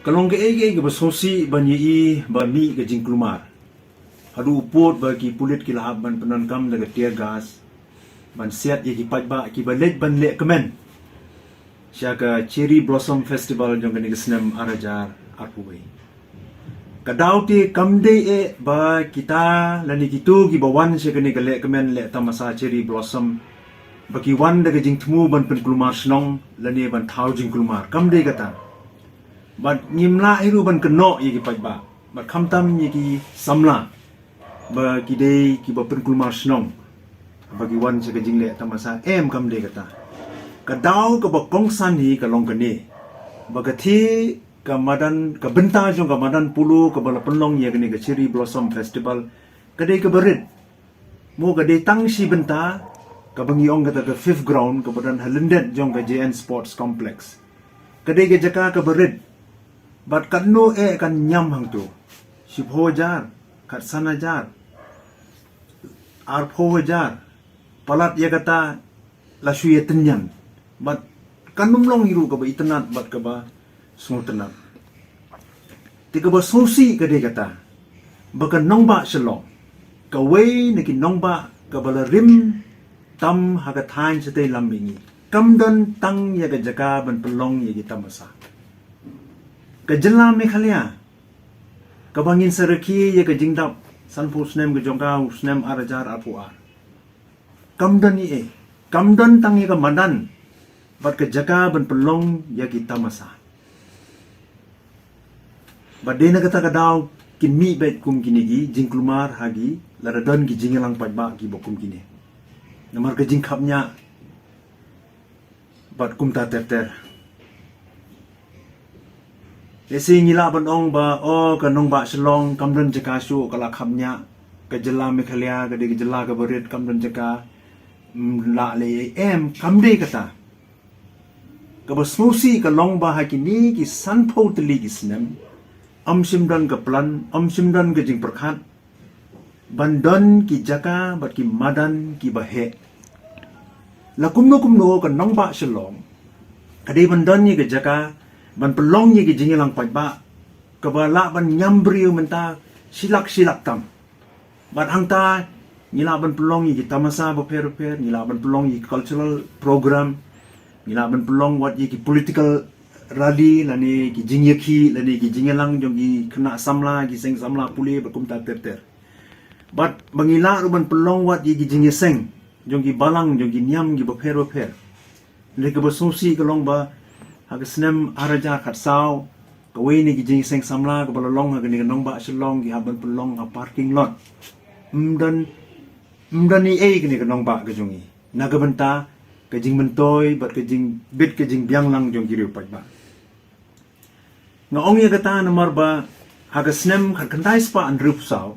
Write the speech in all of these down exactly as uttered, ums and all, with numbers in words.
Ka long kaei kaei kaba sngewsih ban ïohi ba mih ka jingkulmar. Haduh u pud ba ki pulit ki la hap ban pyndonkam da ka tear gas ban siat ïa ki paidbah kiba leit ban lehkmen sha ka Cherry Blossom Festival jong kane ka snem ar hajar arphew wei. Ka daw te kam dei eh ba kita lane kito kiba wan sha kane ka lehkmen leh tamasa Cherry Blossom ba ki wan da ka jingthmu ban pynkulmar shnong lane ban thaw jingkulmar. Kam dei kata. Bad ngim lah hi ruh ban kynnoh ïa ki paidbah bad khamtam ïa ki samla ba ki dei kiba pynkulmar shnong ba ki wan sha ka jingleh tamasa. Em, kam dei kata. Ka daw kaba kongsan hi ka long kane ba ka thie ka madan, ka bynta jong ka madan polo kaba la pynlong ïa kane ka Cherry Blossom Festival ka dei kaba rit. Mo, ka dei tang shi bynta kaba ngi ong kata ka fifth ground kaba don ha lyndet jong ka J N Sports Complex. Ka dei ka jaka kaba rit. Bad katno eh kan ñiam hangto? Shiphew hajar, khatsan hajar, arphew hajar. Palat ïa kata la shu ïa tynñian. Bad kan ym long hi ruh kaba itynnad bad kaba sngewtynnad. Te kaba sngewsih ka dei kata ba ka nongbah Shillong, kawei na ki nongbah kaba la rim tam ha ka thaiñ shatei lam mihngi, kam don tang ïa ka jaka ban pynlong ïa ki tamasa. Ka jylla Meghalaya kaba ngin sa rakhe ïa ka jingdap sanphew snem ka jong ka u snem ar hajar arphew ar, kam don ei ei, kam don tang ïa ka madan bad ka jaka ban pynlong ïa ki tamasa. Bad dei na kata ka daw kin mih beit kum kine ki jingkulmar ha ki, lada don ki jingïalang paidbah kiba kum kine. Namar ka jingkhapngiah bad kumta ter ter. Lehse ngi lah ban ong ba, o, ka nongbah Shillong kam don jaka shuh, ka la khapngiah. Ka jylla Meghalaya ka dei ka jylla kaba rit, kam don jaka. Ym lah lei, em, kam dei kata. Kaba sngewsih ka long ba ha kine ki sanphew tylli ki snem, ym shym don ka plan, ym shym don ka jingpyrkhat ban don ki jaka bad ki madan kiba heh. La kumno kumno ka nongbah Shillong ka dei ban don ïa ka jaka ban pynlong ïa ki jingïalang paidbah kaba lah ban ñiam briew mynta shi lak shi lak tam. Bad hangta ngi lah ban pynlong ïa ki tamasa bapher bapher, ngi lah ban pynlong ïa ki cultural program, ngi lah ban pynlong wat ïa ki political rally lane ki jingïakhih lane ki jingïalang jong ki khynnah samla, ki seng samla pule bad kumta ter ter. Bad ba ngi lah ruh ban pynlong wat ïa ki jingïaseng jong ki balang, jong ki niam kiba pher bapher. Hynrei kaba sngewsih ka long ba ha ka snem ar hajar khatsaw, kawei na ki jingïaseng samla kaba la long ha kane ka nongbah Shillong ki hap ban pynlong ha parking lot. Ym don, ym don ei ei kane ka nongbah ka jong ngi na ka bynta ka jingmyntoi bad ka jingbit ka jingbiang lang jong ki riew paidbah. Nga ong ïa kata namar ba ha ka snem khatkhyndai spah hynriewphew saw,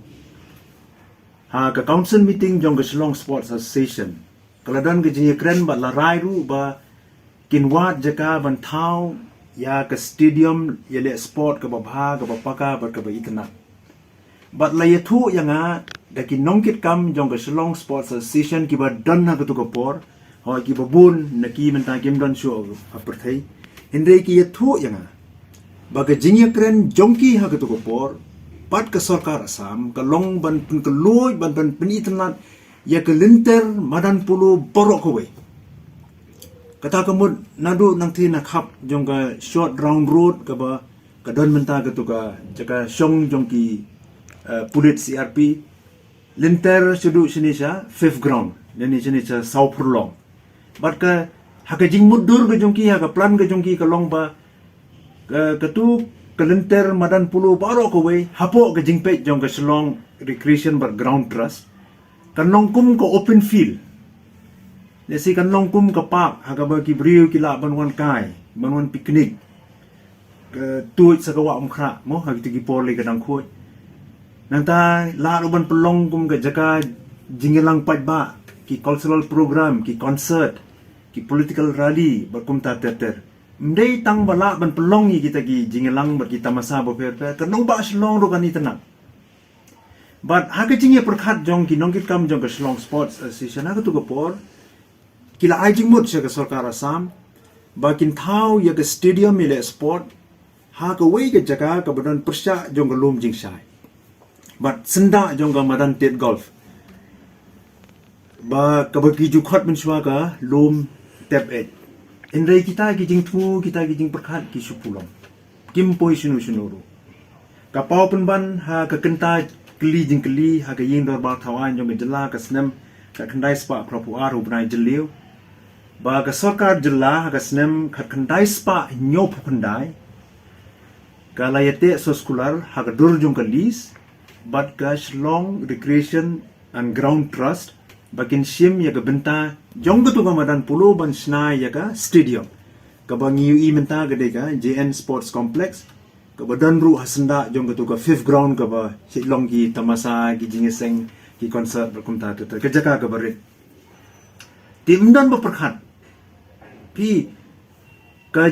ha ka council meeting jong ka Shillong Sports Association, ka la don ka jingïakren bad la rai ruh ba kin wad jaka ban thaw ïa ka stadium ïaleh sport kaba bha, kaba paka bad kaba itynnad. Bad la ïathuh ïa nga da ki nongkitkam jong ka Shillong Sports Association kiba don ha katu ka por, hooid, kiba bun na ki mynta kim don shuh ha pyrthei. Hynrei ki ïathuh ïa nga ba ka jingïakren jong ki ha katu ka por bad ka sorkar Assam ka long ban pynkhlaiñ, ban, ban pynitynnad ïa ka lynter madan polo baroh kawei. Kata ka mut naduh nangthie na khap jong ka short round road kaba ka don mynta katu ka jaka shong jong ki, eh, pulit C R P, lynter shaduh shane sha fifth ground, lane shane sha saw furlong. Bad ka, ha ka jingmutdur ka jong ki, ha ka plan ka jong ki ka long ba ka, katu ka lynter madan polo baroh kawei hapoh ka jingpeit jong ka Shillong Recreation bad Ground Trust kan long kum ka open field. Lehse kan long kum ka park ha kaba ki briew ki lah ban wan kai, ban wan picnic, ka tuid sa ka wah Umkhrah, mo, ha kitu ki por lei ka dang khuid. Nangta lah ruh ban pynlong kum ka jaka jingïalang paidbah, ki cultural program, ki concert, ki political rally bad kumta ter ter. Ym dei tang ba lah ban pynlong ïa kita ki jingïalang bad ki tamasa bapher bapher, ka nongbah Shillong ruh kan itynnad. Bad ha ka jingïapyrkhat jong ki nongkitkam jong ka Shillong Sports Association ha katu ka por, ki la ai jingmut sha ka sorkar Assam ba kin thaw ïa ka stadium ïaleh sport ha kawei ka jaka kaba don pyrshah jong ka lum jingshai bad syndah jong ka madan tied golf, ba kaba ki ju khot mynshuwa ka lum Tep Eit. Hynrei kita ki jingthmu, kita ki jingpyrkhat ki shu pulom, kim poi shano shano ruh. Ka paw pynban ha ka kynta kylli jingkylli ha ka ïing dorbar thaw aiñ jong ka jylla ka snem khatkhyndai spah phra phew ar u bnai Jylliew, ba ka sorkar jylla ha ka snem khatkhyndai spah hynñiew phew khyndai ka la ïateh soskular ha ka dur jong ka lease bad ka Shillong Recreation and Ground Trust, ba kin shim ïa ka bynta jong katu ka madan polo ban shna ïa ka stadium, kaba ngi ïohi mynta ka dei ka J N Sports Complex, kaba don ruh ha syndah jong katu ka fifth ground kaba shu long ki tamasa, ki jingïaseng, ki concert bad kumta ter ter, ka jaka kaba rit. Te ym don ba pyrkhat. Phi, ka,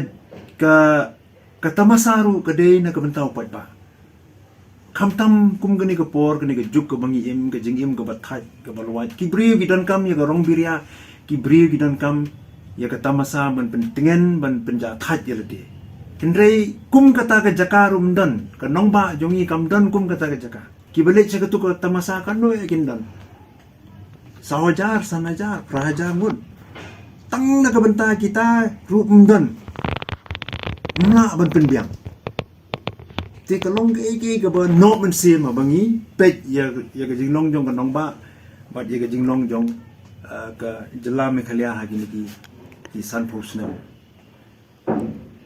ka, ka tamasa ruh ka dei na ka bynta u paidbah. Khamtam kum kane ka por, kane ka juk kaba ngi im, ka jingim kaba thait, kaba luwait, ki briew ki donkam ïa ka rong biria, ki briew ki donkam ïa ka tamasa ban pyntngen, ban pynjah thait ïa lade. Hynrei kum kata ka jaka ruh ym don, ka nongbah jong ngi kam don kum kata ka jaka. Kiba leit sha katu ka tamasa katno ïa kin don? Saw hajar, san hajar, phra hajar ngut. Tang na ka bynta kita ruh ym don. Ym lah ban pynbiang. Te ka long kaei kaei kaba noh mynsiem haba ngi peit ïa, ïa ka jinglong jong ka nongbah bad ïa ka jinglong jong, eh, ka jylla Meghalaya ha kine ki, ki sanphew snem.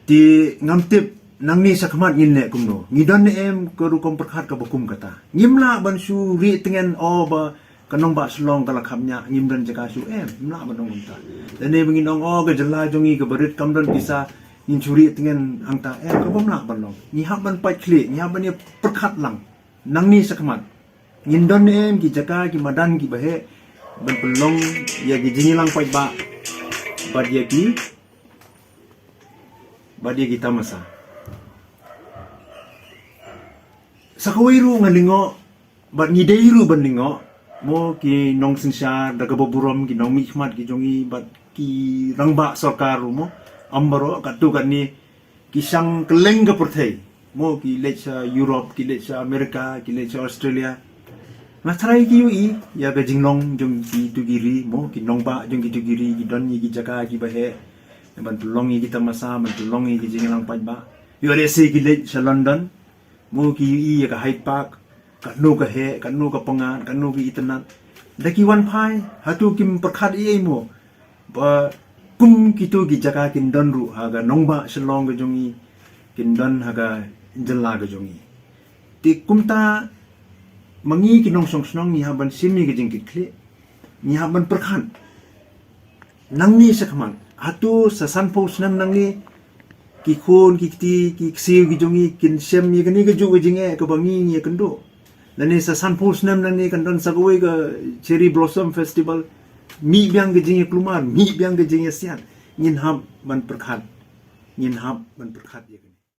Te ngam tip nangne shakhmat ngin leh kumno. Ngi don ne em ka rukom pyrkhat kaba kum kata? Ngim lah ban shu rieh tngen, o, ba ka nongbah Shillong ka la khapngiah, ngim don jaka shu, em, ngim lah ban ong kumta. Lane ba ngin ong, o, ka jylla jong ngi kaba rit kam don pisa, ngin shu rieh tngen hangta, em, kaba ym lah ban long. Ngi hap ban pait khlieh, ngi hap ban ïa pyrkhat lang. Nangne shakhmat ngin don ne em ki jaka, ki madan kiba heh ban pynlong ïa ki jingïalang paidbah bad ïa ki, bad ïa ki tamasa? Sa kawei ruh nga lyngngoh, bad ngi dei ruh ban lyngngoh, mo, ki nongsynshar da kaba burom, ki nongmihkhmat ki jong ngi bad ki rangbah sorkar ruh, mo, ym baroh, katto katne ki shang kylleng ka pyrthei, mo, ki leit sha Europe, ki leit sha America, ki leit sha Australia. Nga tharai ki ïohi ïa ka jinglong jong kitu ki ri, mo, ki nongbah jong kitu ki ri ki don ïa ki jaka kiba heh ban pynlong ïa ki tamasa, ban pynlong ïa ki jingïalang paidbah. Ïoh lehse ki leit sha London, mo, ki ïohi ïa ka Hyde Park, katno ka heh, katno ka pyngngad, katno ka itynnad. Da ki wan phai, hato kim pyrkhat ei ei, mo, ba kum kitu ki jaka kin don ruh ha ka nongbah Shillong ka jong ngi, kin don ha ka jylla ka jong ngi? Te kumta ma ngi ki nongshong shnong ngi hap ban shim ïa ka jingkitkhlieh, ngi hap ban pyrkhat. Nangne shakhmat, hato sa sanphew snem nangne, ki khun, ki kti, ki ksiew ki jong ngi kin shem ïa kane kajuh ka jingeh kaba ngi ngi ïakynduh? Lane sa sanphew snem nangne kan don sa kawei ka Cherry Blossom Festival? Mih biang ka jingïakulmar, mih biang ka jingïasiat. Ngin hap ban pyrkhat. Ngin hap ban pyrkhat ïa ka